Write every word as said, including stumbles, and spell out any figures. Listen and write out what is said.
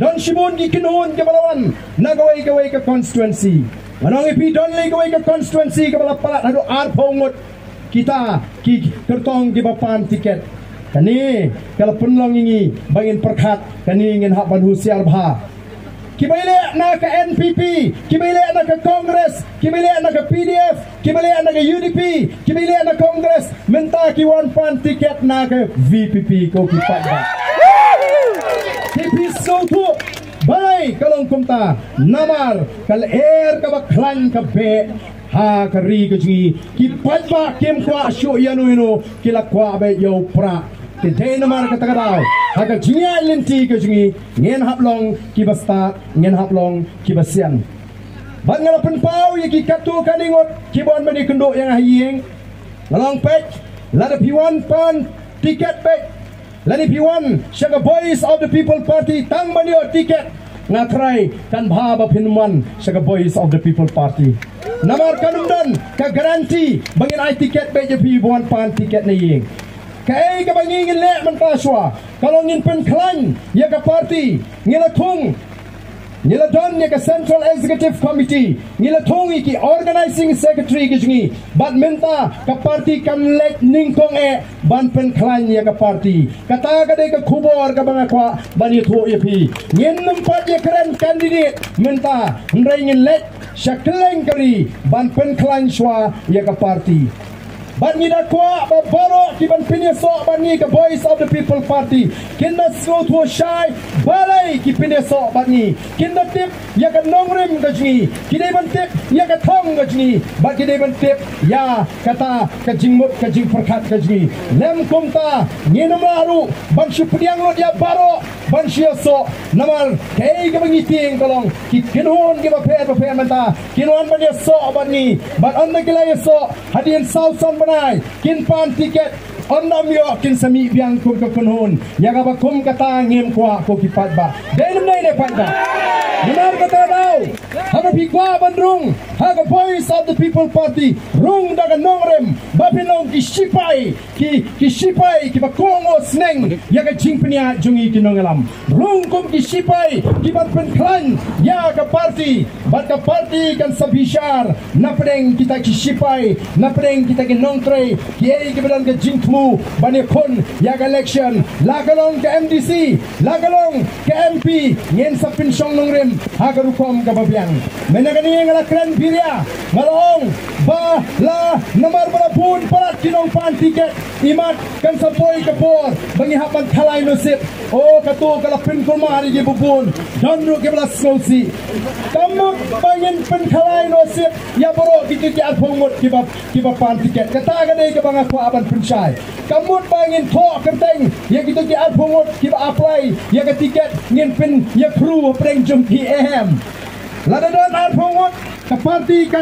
Don shibun ki kynhun kiba la wan na kawei kawei ka constituency. Nga ong ïa phi, don lei kawei ka constituency kaba la palat haduh arphew ngut kita ki kyrtong kiba pan tiket. Kane ka la pynlong ïa ngi ba ngin pyrkhat, kane ngin hap ban husiar bha. Kiba ïaleh na ka N P P, kiba ïaleh na ka Congress, kiba ïaleh na ka P D F, kiba ïaleh na ka U D P, kiba ïaleh na Congress, mynta ki wan pan tiket na ka V P P, ko ki paidbah. Te phi sngewthuh balei ka long kumta, namar ka lyer kaba khlaiñ ka beh ha ka ri ka jong ngi. Ki paidbah kim kwah shuh ïano ïano, ki la kwah beit ïa u prah. Te dei namar kata ka daw, ha ka jingïaid lynti ka jong ngi, ngin hap long kiba stad, ngin hap long kiba sian. Bad nga la pynpaw ïa ki katto katne ngut kiba wan ban ïakynduh ïa nga ha ïing. Nga la ong, peit, lada phi wan pan tiket, peit, lada phi wan sha ka Voice of the People Party tang ban ïoh tiket, nga tharai kan bha ba phin wan sha ka Voice of the People Party. Namar kan ym don ka guarantee ba ngin ai tiket beit ïa phi ba wan pan tiket na ïing. Kaei kaba ngi ngin leh mynta shuwa ka long ngin pynkhlaiñ ïa ka party. Ngi la thung, ngi la don ïa ka Central Executive Committee, ngi la thung ïa ki Organizing Secretary ki jong ngi. Bad mynta ka party kan leit nyngkong eh ban pynkhlaiñ ïa ka party. Kata ka dei ka khubor kaba nga kwah ban ïathuh ïa phi. Ngin ym pat ïakren candidate mynta, hynrei ngin leit sha kylleng ka ri ban pynkhlaiñ shuwa ïa ka party. Bad ngi da kwah ba baroh ki ban pynïasoh bad ngi ka Voice of the People Party kin da sngewthuh shai balei ki pynïasoh bad ngi. Kin da tip ïa ka nongrim ka jong ngi, ki dei ban tip ïa ka thong ka jong ngi, bad ki dei ban tip ïa kata ka jingmut ka jingpyrkhat ka jong ngi. Lym kumta ngin ym lah ruh ban shu pdiang lut ïa baroh ban shu ïasoh, namar kaei kaba ngi tieng ka long ki kynhun kiba pher ba pher mynta kin wan ban ïasoh bad ngi. Bad ynda ki la ïasoh hadien saw san bnai kin pan tiket, ynda ym ïoh kin sa mih biang kum ka kynhun. Ïa kaba kum kata ngim kwah, ko ki paidbah. Dei ne ym dei, paidbah? Namar kata daw, haba phi kwah ban rung ha ka Voice of the People Party, rung da ka nongrim ba phin long ki shipai, ki, ki shipai kiba kohnguh sneng ïa ka jingpynïaid jong ngi ki nongïalam. Rung kum ki shipai kiban pynkhlaiñ ïa ka party, bad ka party kan sa bishar napdeng kita ki shipai, napdeng kita ki nongtrei, kiei kiba don ka jingthmu ban ïakhun ïa ka election. La ka long ka M D C, la ka long ka M P, ngin sa pynshong nongrim ha ka rukom kaba biang. Mynta kane nga la kren biria, nga la ong ba la namar ba la bun palat ki nongpan tiket, imat kan sa poi ka por ba ngi hap ban khalai nusip. O, kato ka la pynkulmar ïa ki ba bun, don ruh kiba la sngewsih. Ka mut ba ngin pynkhalai nusip ïa baroh kito ki arphew ngut kiba, kiba pan tiket. Kata ka dei kaba nga kwah ban pynshai. Ka mut ba ngin thoh kyrteng ïa kito ki arphew ngut kiba apply ïa ka tiket, ngin pynïakynduh hapdeng jong ki, em. Lada don arphew ngut, ka party kan